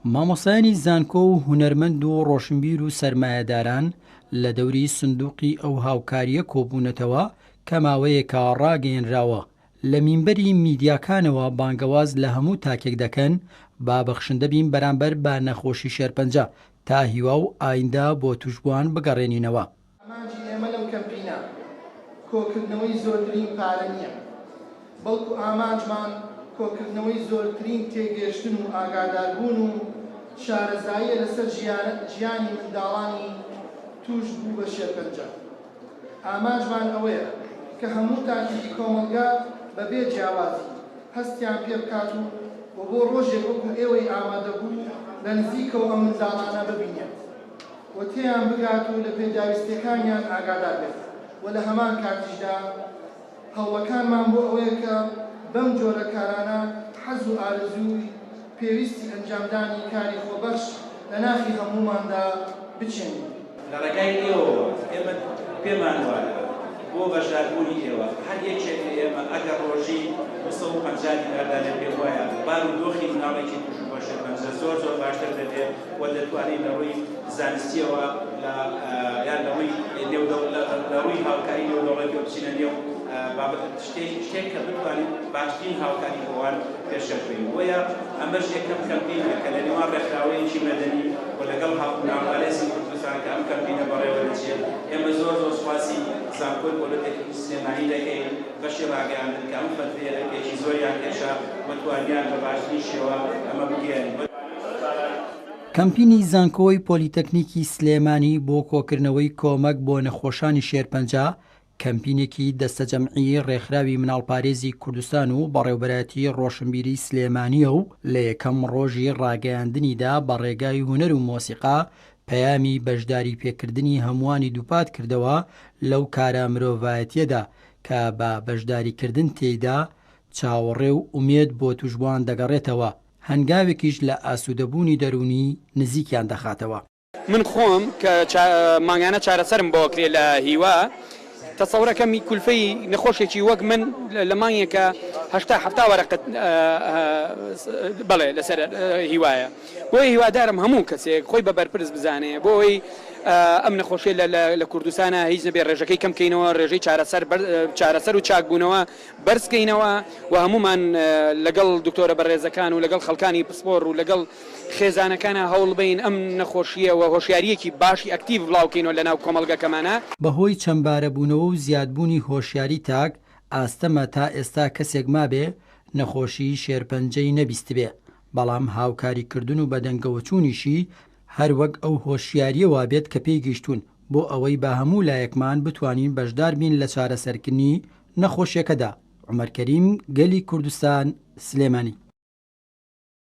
مامۆستایانی زانکۆ و هونەرمەند و ڕۆشنبیر و سەرمایەداران لە دەوری سندوقی ئەو هاوکارییە کۆبوونەتەوە کە ماوەیەکە ڕاگەیەنراوە، لە مینبەری میدیاکانەوە بانگەواز لە هەموو تاکێک دەکەن با بەخشندە بین بەرامبەر بە نەخۆشی شێرپەنجە تا هیوا و ئایندە بۆ توشبووان بگەڕێنینەوە. ئامانجی ئێمە لەم کەمپینە کۆکردنەوەی زۆرترین پارە نییە، بەڵکو ئامانجمان کۆکردنەوەی زۆرترین تێگەیشتن و ئاگاداربوون و شارەزاییە لەسەر ژیانی منداڵانی تووشبوو بە شێرپەنجە. ئامانجمان ئەوەیە کە هەموو تاکێکی کۆمەڵگا بەبێ جیاوازی هەستیان پێبکات و و بۆ ڕۆژێک وەکو ئێوەی ئامادەبوو لە نزیکەوە ئەم منداڵانە ببینێت و تێیان بگات و لە پێداویستیەکانیان ئاگادار بێت و لە هەمان کاتیشدا هەوڵەکانمان بۆ ئەوەیە کە بەم جۆرە کارانە حەز و ئارەزووی پێویستی ئەنجامدانی کاری خۆبەخش لە ناخی هەمووماندا بچێنین. لە ڕێگای ئێوەوە ئێمە پێمان وایە بۆ بەشداربوونی ئێوە هەر یەکێک لە ئێمە ئەگەر ڕۆژی 250 دینار دانێت پێم وایە بار و دۆخی مناڵێکی تووشبوو بە شێرپەنجە زۆر زۆر باشتر دەبێت و دەتوانین لە ڕووی زانستییەوە لە یان لە ڕووی لە ڕووی هاوکاری نێودەوڵەتیەوە بچینە نێو بابەت شتێک شتێک کە بتوانین باشترین هاوکاری بۆ ئەوان پێشکەش بکەین. بۆیە ئەمەش یەکەم کەمپینە کە لە نێوان ڕێکخراوەیەکی مەدەنی و لەگەڵ مناڵپارێزی کوردستان کە ئەم کەمپینە بەڕێوە دەچێت. ئێمە زۆر زۆر سوپاسی زانکۆی پۆلۆتەکنیکی سلێمانی دەکەین، بەشی ڕاگەیاندن کە ئەم فەترەیە ئەرکێکی زۆریان کێشا و توانیان بە باشترین شێوە ئەمە بگەیەنن. کەمپینی زانکۆی پۆلیتەکنیکی سلێمانی بۆ کۆکردنەوەی کۆمەک بۆ نەخۆشانی شێرپەنجە، کەمپینێکی دەستەجەمعیی ڕێکخراوی مناڵپارێزی کوردستان و بەڕێوبەرایەتی ڕۆشنبیری سلێمانییە و لە یەکەم ڕۆژی ڕاگەیاندنیدا بە ڕێگای هونەر و مۆسیقا پەیامی بەشداریپێکردنی هەمووانی دووپات کردەوە لەو کارە مرۆڤایەتییەدا کە بە بەشداریکردن تێیدا چاوەڕێ و ئومێد بۆ تووشبووان دەگەڕێتەوە، هەنگاوێکیش لە ئاسوودەبوونی دەروونی نزیکیان دەخاتەوە. من خۆم کە مانگانە چارەسەرم بۆ ئەکرێ لە هیوا، تەسەورەکەم کولفەی نەخۆشێکی وەک من لە مانگێکا 80 70 وەرەقەت بەڵێ لەسەر هیوایە. بۆیە هیوادارم هەموو کەسێک خۆی بە بەرپرس بزانێ بۆ ئەوەی ئەم نەخۆشیە لە کوردستانا هیچ نەبێ ڕێژەکەی کەم کەینەوە، ڕێژەی چارەسەر چارەسەر و چاکبوونەوە بەرز کەینەوە و هەموومان لەگەڵ دکتۆرە بەڕێزەکان و لەگەڵ خەڵکانی پسپۆڕ و لەگەڵ خێزانەکانا هەوڵبەین ئەم نەخۆشییە و هۆشیارییەکی باشی ئەکتیڤ بڵاوکەینەوە لەناو کۆمەڵگەکەمانا. بەهۆی چەندبارەبوونەوە و زیادبوونی هۆشیاری تاک، ئاستەمە تا ئێستا کەسێک مابێ نەخۆشیی شێرپەنجەی نەبیستبێ، بەڵام هاوکاریکردن و بەدەنگەوەچوونیشی هەر وەک ئەو هۆشیارییە وابێت کە پێی گەیشتوون، بۆ ئەوەی بە هەموو لایەکمان بتوانین بەشداربین لە چارەسەرکردنی نەخۆشیەکەدا. عومەر کەریم، گەلی کوردستان، سلێمانی.